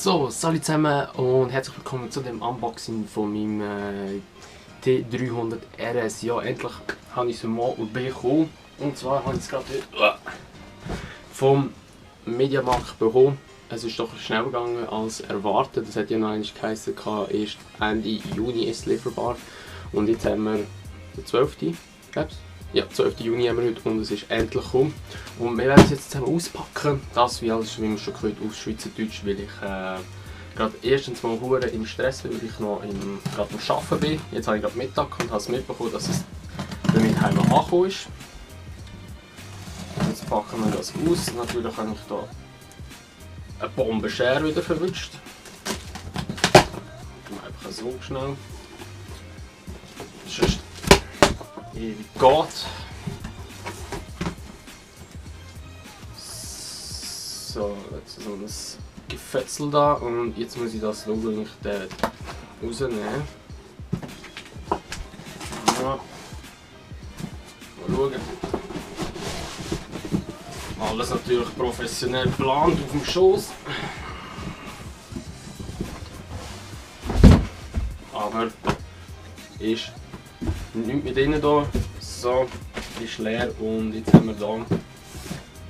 So, salut zusammen und herzlich willkommen zu dem Unboxing von meinem T300 RS. Ja, endlich habe ich es mal bekommen. Und zwar habe ich es gerade vom Mediamarkt bekommen. Es ist doch schneller gegangen als erwartet. Das hat ja noch einmal geheißen, erst Ende Juni ist es lieferbar. Und jetzt haben wir den 12. Ja, 12. Juni haben wir heute und es ist endlich gekommen. Und wir werden es jetzt zusammen auspacken. Das wie alles, wie man schon gehört, auf Schweizerdeutsch, weil ich gerade erstens mal hure im Stress bin, weil ich noch gerade am Arbeiten bin. Jetzt habe ich gerade Mittag und habe es mitbekommen, dass es bei mir heim angekommen ist. Jetzt packen wir das aus. Natürlich habe ich hier eine Bombenschere wieder verwünscht. Einfach so schnell. Sonst ewig geht. So, jetzt so ein Gefetzel da und jetzt muss ich das Logo nicht rausnehmen. Ja. Mal schauen. Alles natürlich professionell geplant auf dem Schoß. Aber ist nichts mit innen da. So, ist leer und jetzt haben wir da.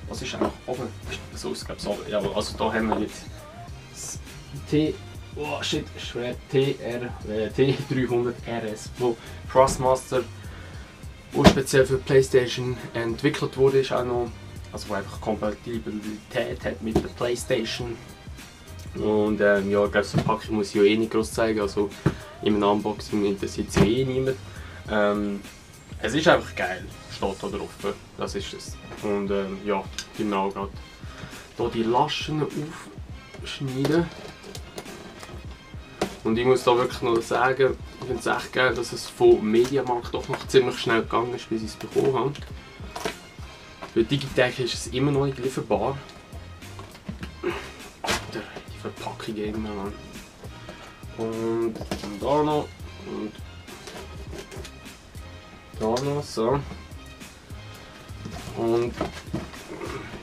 Was ist eigentlich oben? So ist es oben. Ja, also da haben wir jetzt das T300 RS, wo Thrustmaster speziell für PlayStation entwickelt wurde, ist auch noch, also wo einfach Kompatibilität hat mit der PlayStation. Und ja, ich glaube, so eine Packung muss ich ja eh nicht groß zeigen, also in einem Unboxing interessiert sich eh niemand. Es ist einfach geil, steht da drauf, das ist es. Und ja, genau gerade hier die Laschen aufschneiden. Und ich muss da wirklich noch sagen, ich finde es echt geil, dass es von Mediamarkt doch noch ziemlich schnell gegangen ist, bis ich es bekommen habe. Bei Digitec ist es immer noch nicht lieferbar. Die Verpackung irgendwann. Und da noch. Und da noch, so. Und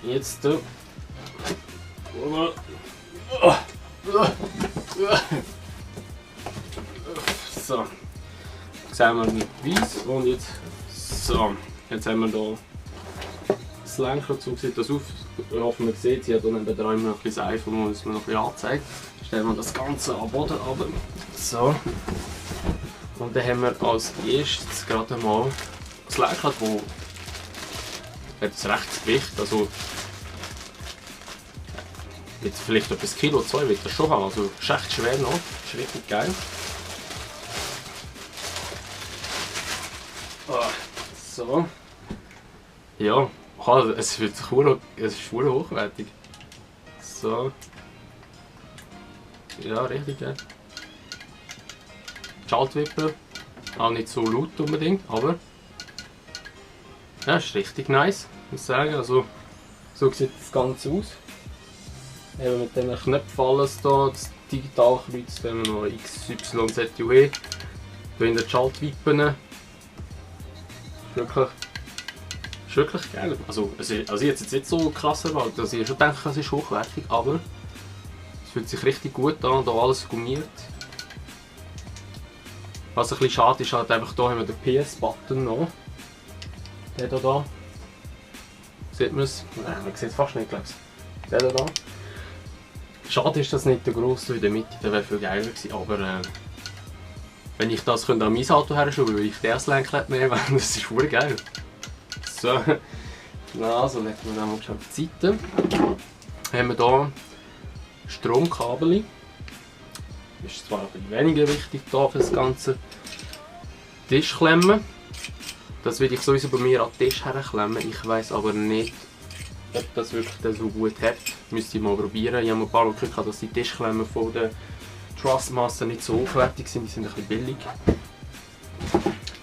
jetzt so, jetzt sehen wir mit weiß und jetzt so, jetzt haben wir hier das Lenker, so sieht das auf. Ich hoffe, man sieht, sie hat hier neben dran noch ein bisschen das iPhone, das mir noch ein bisschen anzeigt. Stellen wir das Ganze am Boden runter. So. Und dann haben wir als erstes gerade mal das Lenkrad, das hat ein rechtes Gewicht, also jetzt vielleicht etwas Kilo, 2 wird das schon haben, also ist echt schwer noch, ist richtig geil. So. Ja, also es ist verdammt hochwertig. So. Ja, richtig geil. Schaltwippe, auch nicht so laut unbedingt, aber ja, ist richtig nice, muss ich sagen. Also, so sieht das Ganze aus. Eben mit diesen Knöpfen alles hier, das Digitalkreuz, dann haben wir noch XYZUE, hier in den Schaltwippen. Ist wirklich geil. Also ich habe jetzt nicht so krass erwartet, also ich schon gedacht, es ist hochwertig, aber es fühlt sich richtig gut an, hier alles gummiert. Was ein bisschen schade ist, halt einfach hier haben wir den PS-Button noch. Der da. Sieht man es? Nein, man sieht es fast nicht, glaube ich. Der da. Schade ist, dass nicht der grosse in der Mitte, der wäre viel geiler gewesen, aber wenn ich das an mein Auto herschrauben würde ich das Lenkrad nehmen, weil das ist verdammt geil. So, also legen wir dann mal auf die Seite. Haben wir hier Stromkabel. Ist zwar ein bisschen weniger wichtig hier für das ganze Tischklemmen. Das will ich sowieso bei mir an den Tisch herklemmen. Ich weiß aber nicht, ob das wirklich so gut hat. Müsste ich mal probieren. Ich habe ein paar Mal gehört, dass die Tischklemmen von der Thrustmaster nicht so hochwertig sind. Die sind ein bisschen billig.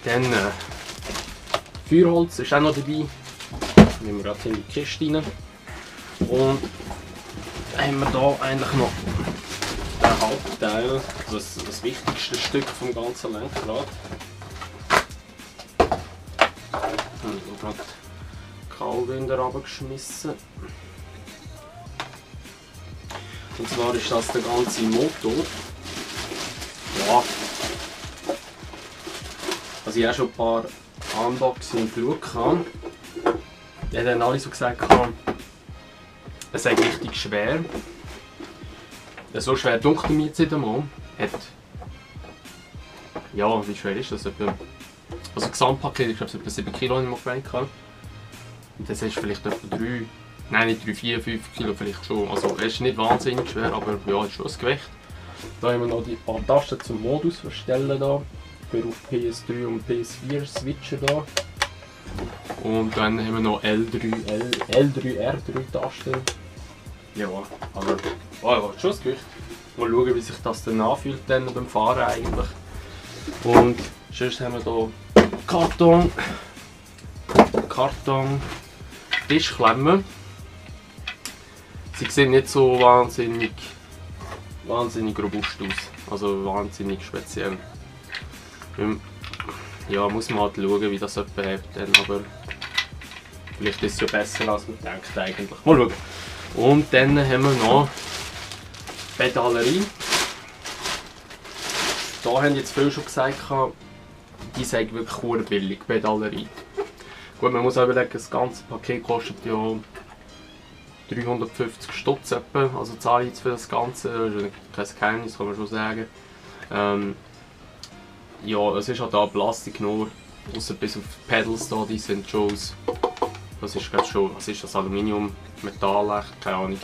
Dann Feuerholz ist auch noch dabei. Nehmen wir gerade in die Kiste rein. Und dann haben wir hier eigentlich noch den Hauptteil, also das wichtigste Stück vom ganzen Lenkrad. Ich habe gerade die Kabelbinder runtergeschmissen. Und zwar ist das der ganze Motor. Ja. Also ich habe schon ein paar Unboxing geschaut. Die haben dann alle so gesagt, es sei richtig schwer. So schwer dunkelt mir jetzt nicht einmal. Ja, wie schwer ist das? Also das Gesamtpaket, ich glaube, es ist etwa 7 Kilo, wenn ich mal gemeint habe. Und das ist vielleicht etwa 3, nein nicht 3, 4, 5 Kilo vielleicht schon. Also es ist nicht wahnsinnig schwer, aber ja, es ist schon ein Gewicht. Da haben wir noch die paar Tasten zum Modus verstellen da. Für auf PS3 und PS4 Switcher da. Und dann haben wir noch L3R3 Tasten. Ja, aber ja, schon das Gewicht. Mal schauen, wie sich das dann anfühlt dann beim Fahren eigentlich. Und sonst haben wir hier Karton Tischklemmen. Sie sehen nicht so wahnsinnig robust aus, also wahnsinnig speziell. Ja, muss man halt schauen, wie das jemand hat, aber vielleicht ist es ja besser als man denkt eigentlich. Mal schauen. Und dann haben wir noch Pedalerie. Da haben jetzt viele schon gesagt, die sind wirklich billig, Pedalerie. Gut, man muss auch überlegen, das ganze Paket kostet ja 350 Stutz etwa, also zahle ich jetzt für das Ganze, das ist kein Geheimnis, kann man schon sagen. Ja, es ist halt da Plastik nur, außer bis auf die Pedals da, die sind schon aus, das ist glaube schon, was ist das, Aluminium, Metall, keine Ahnung.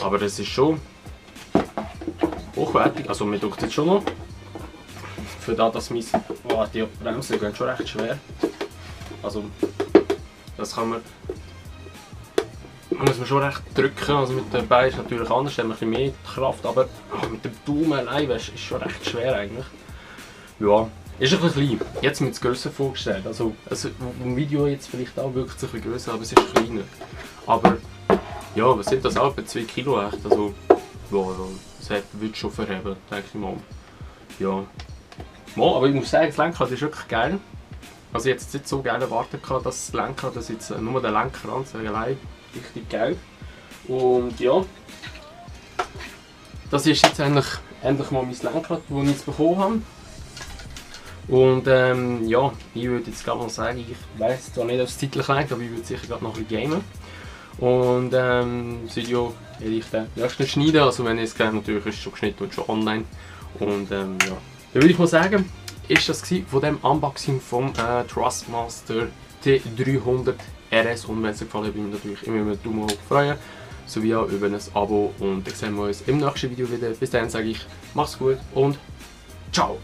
Aber es ist schon hochwertig, also mir tut es jetzt schon noch. Für das, dass die Bremsen gehen schon recht schwer. Also das kann man, muss man schon recht drücken, also mit den Beinen ist es natürlich anders, da haben wir ein bisschen mehr Kraft, aber mit dem Daumen allein ist es schon recht schwer eigentlich. Ja, ist ein bisschen klein. Jetzt mit es grösser vorgestellt. Also im Video jetzt vielleicht auch wirkt es ein bisschen grösser, aber es ist kleiner. Aber ja, was sind das auch? Etwa 2 Kilo echt. Also ja, das wird schon verheben, denke ich mal. Ja. Mal, aber ich muss sagen, das Lenkrad ist wirklich geil. Also jetzt nicht so geil erwartet, dass das Lenkrad, das jetzt nur der Lenkrad allein richtig geil. Und ja, das ist jetzt endlich mal mein Lenkrad, das ich jetzt bekommen habe. Und ja, ich würde jetzt gerade mal sagen, ich weiss zwar nicht, ob es zeitlich reicht, aber ich würde sicher gerade noch ein bisschen gamen. Und das Video werde ich dann nächstes schneiden, also wenn ihr es kennt, natürlich ist es schon geschnitten und schon online. Und ja, dann würde ich mal sagen, ist das von dem Unboxing vom Thrustmaster T300 RS. Und wenn es euch gefallen hat, würde ich mich natürlich immer über einen Daumen hoch freuen, sowie auch über ein Abo. Und dann sehen wir uns im nächsten Video wieder. Bis dahin sage ich, macht's gut und ciao!